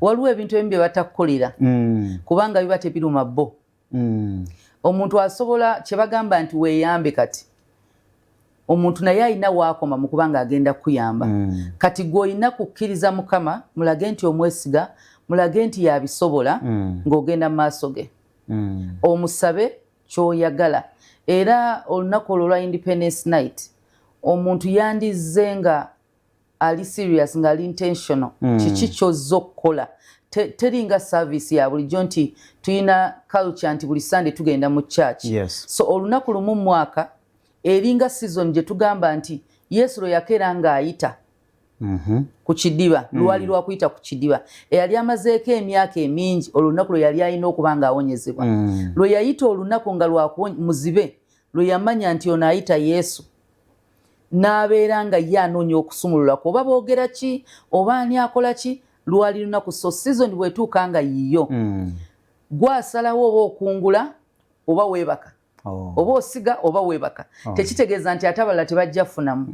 Waliwo ebintu ebimu bye batakukolera kubanga biba tebiruma bo. Omuntu asobola kye bagamba nti weeyambe. Kati omuntu naye alina waakoma mu kubanga agenda kukuyamba. Kati gwe olina kukkiriza Mukama, mulage nti omwesiga, mulage nti yabisobola ng'ogenda mu maaso ge, omusabe ky'oyagala. Era olunaku olwo lwa Independence Night, omuntu yandizze nga ali serious, ng'ali intentional. Kiki ky'ozza okukola? Teringa service ya bulijjo nti tulina culture nti buli Sunday tugenda mu church. So olunaku lumu mu mwaka eringa season gye tugamba nti Yesu lwe yakeera ng'ayita ku kidiba. Lwali lwakuyita ku kidiba, eyali amazeeko emyaka emingi. Olunaku lwe yali alina okuba ng'awonyezebwa, lwe yayita olunaku nga lwamuzibe, lwe yamanya nti ono ayita Yesu, n'abeera nga ye anoonya okusumululako, oba boogera ki, oba ani akola ki, lwali lunaku. So season bw'etuuka nga yiyo, gwasalawo oba okungula oba weebaka, oba osiga oba weebaka. Tekitegeeza nti ate abalala tebajja funamu.